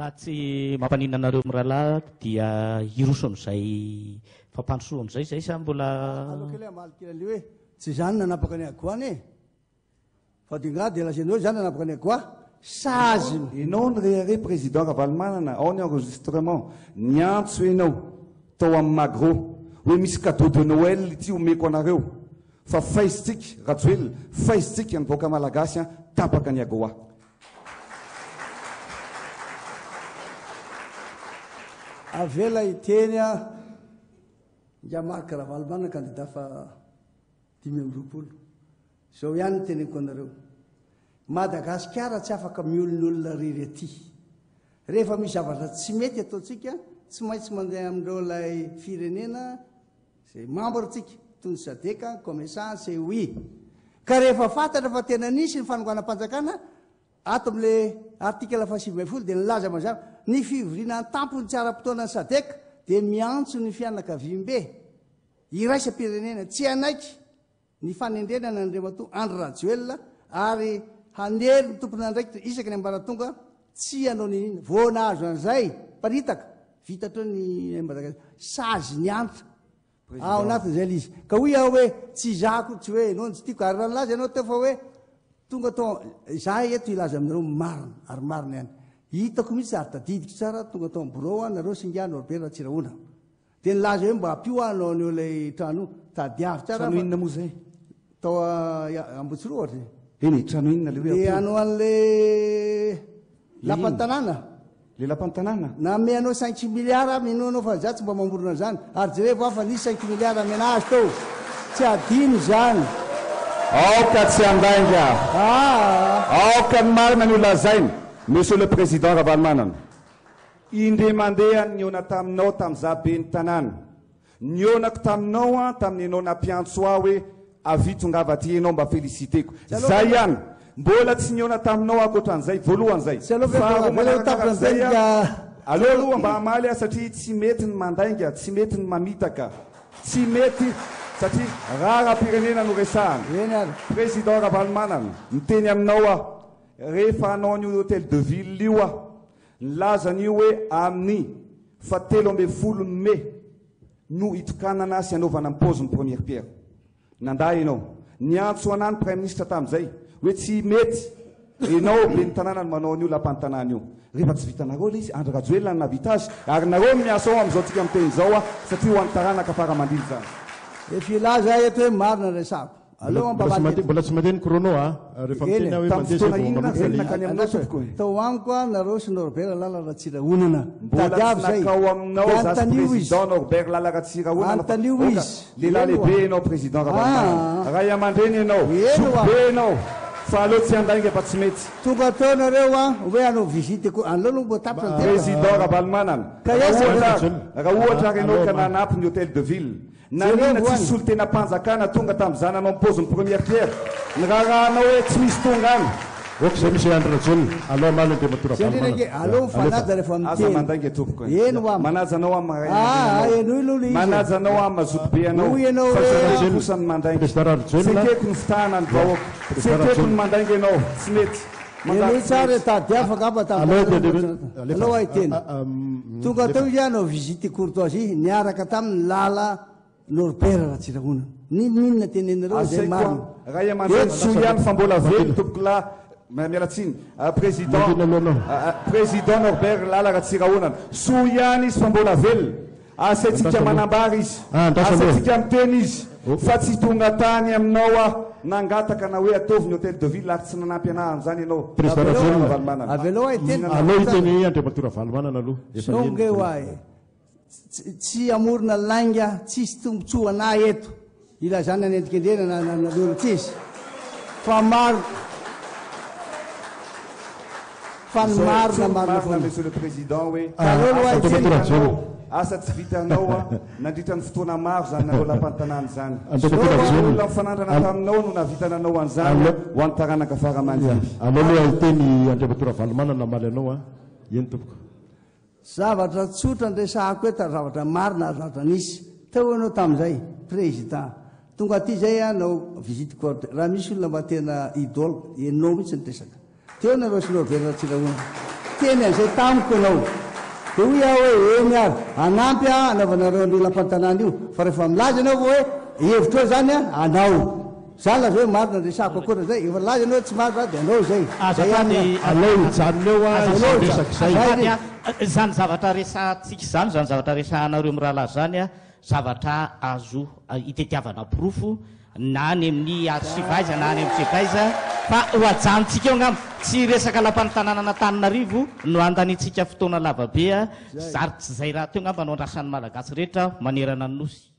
Raha tsy mampaninona anareo mirahalahy dia hiroso amin'izay fampandrosoa amin'izay izay sa mbola. Aleo kely hamaly kely an'ilay hoe tsy izany nanapaka ny Agoa anie e! Fa dia nga dia lazainao hoe izany nanapaka ny Agoa? Saziny! Enao ny rehareha président Ravalomanana, ao ny enregistrement, niantso enao tao amin'ny Magro hoe misy cadeau de Noël ity omeko anareo fa faizintsika, Rajoelina, faizintsika ny vahoaka malagasy an, tapaka ny Agoa. Avela hiteny aho, Ingahy Marc Ravalomanana candidat faha 25. Izao ihany no teneniko anareo. Madagasikara tsy afaka miolonolona irery aty. Rehefa misy zavatra tsy mety ataontsika, tsy maintsy mandeha amin'ireo ilay firenena izay membre tsika, toy ny Sadec, Comesa, COI. Ka rehefa fantatra fa tena nisy ny fanonganam-panjakana, Ato amin'ilay article faha 19 dia nilaza mazava, ny fivoriana an-tampony tsy ara-potoanan'ny Sadec dia miantso ny fianakaviambe iraisam-pirenena tsy hanaiky ny fanendrena an'Andriamatoa Andry Rajoelina ary hanery ny tompon'andraikitra isaky ny ambaratonga tsy hanao n'inon'inona. Vao nahazo an'izay, paritaka, vita hatreo ny Madagasikara. Sazy niantra. Ao anatin'izay ilay izy. Ka hoy aho hoe, tsy izaho akory, tsy hoe ianao no tsy tiako. Ary raha nilaza ianao teo fa hoe, tonga tao, izaho eto hilaza aminareo ny marina, ary marina ihany. Hitako mihitsy ary tadidiko tsara, tonga tao amin'ny birao aho, nareo sy ingahy Norbert Ratsirahonana. Dia nilaza hoe mba ampio aho hanao an'io ilay trano io. Tadiavo tsara Trano inona moa izay? Tao Ambohitsirohitra e. Eny e, trano inona ilay hoe ampio? Dia hanao an'ilay lapan'ny tanàna. Le lapan'ny tanàna? Nanome anao cinq milliards aho, minoa anao fa za tsy mba mamorona an'izany. Ary jerevo aho fa nisy cinq milliards namena azy tao. Tsy adino izany. Aoka tsy handainga. Aa. Aoka ny marina no lazaina, Monsieur le Président Ravalomanana. Indray mandeha nihaona taminao tamin'izaho ben'ny tanàna. Nihaonako taminao an tamin'ny enao nampiantso ahy hoe avia tongava aty enao mba feliciteko. Zay ihany. Mbola tsy nihaona taminao ankoatran'izay. Voalohany zay. Faharoa manarakarak'izay an, aleo aloha mba hamaly aho satria tsy mety ny mandainga, tsy mety ny mamitaka. Tsy mety satria raharaham-pirenena no resahana. Président Ravalomanana, miteny aminao aho, rehefa hanao an'io hotel de ville io aho, Nilaza an'io hoe amin'ny faha 13 mey no hitokanana sy hanaovana ny pause ny première pierre. Nandà ianao. Niantso anà ny praiminisitra tamin'izay hoe tsy mety ianao ben'ny tanàna no manao an'io lapan'ny tanàna io. Rehefa tsy vitanareo ilay izy, Andry Rajoelina no nahavita azy ary nareo no miasa ao amin'izao tsika miteny izao satria ho an'ny taranaka fara aman-dily izany. Efa hilaza aho eto hoe marina ny resahako. Aleo ampamaky. Mbola tsy mandeha ny chrono a. Rehefa miteny aho hoe mandeha zay vao manomboka ilay izy. Andraso e. Tao amiko a nareo sy Norbert Lala Ratsirahonana. Mbola Tadiavo tsy zay. nakao aminao Dia za sy anontanio izy. président Norbert Lala Ratsirahonana fa Anontanio oka izy. lehilahy Eny lehibe oa. enao président Ravalomanana. Aa. Ray aman-dreny enao. Eny oa. Zoky be enao. Fa aleo tsy handainga fa tsy mety. Tonga teo nareo a hoe hanao visite ko aleo aloha mbo tapitra ny tena. Président Ravalomanana, Ka raha aiza ohatra ve? ary, raha ohatra ary enao Aleo ka hamaly. nanampy ny hôtel de ville. Jereo Naninona voany. tsisy solontenam-panjakana tonga tamin'izany nanao ny paozin'ny première pierre? Ny raharahanao hoe tsy misy tonga any. Ok zay misy Andry Rajoelina. Aleo hamaly Andriamatoa Zay indrindra Ravalomanana. ange, aleo mifanaja rehefa Aza miteny. mandainga tompoko e. Eny hoa. Manaja anao aho maha ray Aa, aman-dreny anao. henoy aloha ilay izy e. Manaja anao aho maha zokibe anao. Hoy ianao Fa hoe. tsy ekeko kosa ny mandainga. Président Tsy Rajoelina. ekeko ny fitahana ny vahoaka. Tsy Président ekeko ny Rajoelina. mandainga ianao. Tsy mety. Manjary Henoy tsy tsara e, mety. tadiavo angamba Aleo tamin'ny dia alefa. Aleo aho hiteny. Tonga teo izy hanao visite courtoisie niaraka tamin'ny Lala Norbert Ratsirahonana. N'inon'inona teneninareo izay Asaiko marina. an, ray aman-dreny soa ihany fa mbola velona tompokolahy, miala tsiny, président, président Norbert Lala Ratsirahonana, soa ihany izy fa mbola velona, asaintsika manambara izy, asaintsika miteny izy fa tsy tonga tany aminao aho nangataka na hoe ataovy ny hôtel de ville ary tsy nanampy anah an'izany ianao, Président Rajoelina. Ravalomanana. Avelao aho hiteny. Aleo hiteny Andriamatoa Ravalomanana aloha. Efa Zao eny. nge hoa e. Tsy hamorona lainga tsisy tombotsoa anah eto ilazana ny endrikendrehana na na nalona tsisy fa maro fa ny marina marina foana. Monsieur le Président hoe Aleo aloha asa tsy hiteny. vitanao asa tsy vitanao a nandritra ny fotoana maro izany nanao lapantanàna izany. Andriamatoa Fa Rajoelina. olona mifanandrana taminao no nahavita nanao an'izany ho an'ny taranaka fara aman-dimby. Aleo aloha hiteny Andriamatoa Ravalomanana hamaly anao a. Eny tompoko. Zavatra tsotra no resahako eto ary zavatra marina ary zavatra nisy. Teo ianao tamin'izay, Président. Tonga aty izay aho hanao visite courte. Raha misy olona mba tena idole, ianao mihitsy no resaka. Teo nareo sy Norbert Ratsirahonana. Niteny an'izay tamiko ianao. Dia hoy aho hoe, eny ary, hanampy aho hanaovanareo an'io lapan'ny-tanàna io, fa rehefa milaza ianao fa hoe hevitrao izany an, anao. Za laza hoe marina ny resahako ankoatra izay, efa nilaza ianao hoe tsy marina dia anao izay. Izay ihany ny ahy. Aleo hijanona eo an izay resaka izay. Azafady an, izany zavatra resahantsika izany, izany zavatra resahanareo mirahalahy izany an, zavatra azo itediavana porofo na any amin'ny archive aiza na any amin'ny seta aiza fa ho ajanontsika eo angamba, tsy resaka lapan'ny tanànan'Antananarivo no handaniantsika fotoana lava be, ary tsy izay rahateo angamba no andrasan'ny Malagasy rehetra manerana ny Nosy.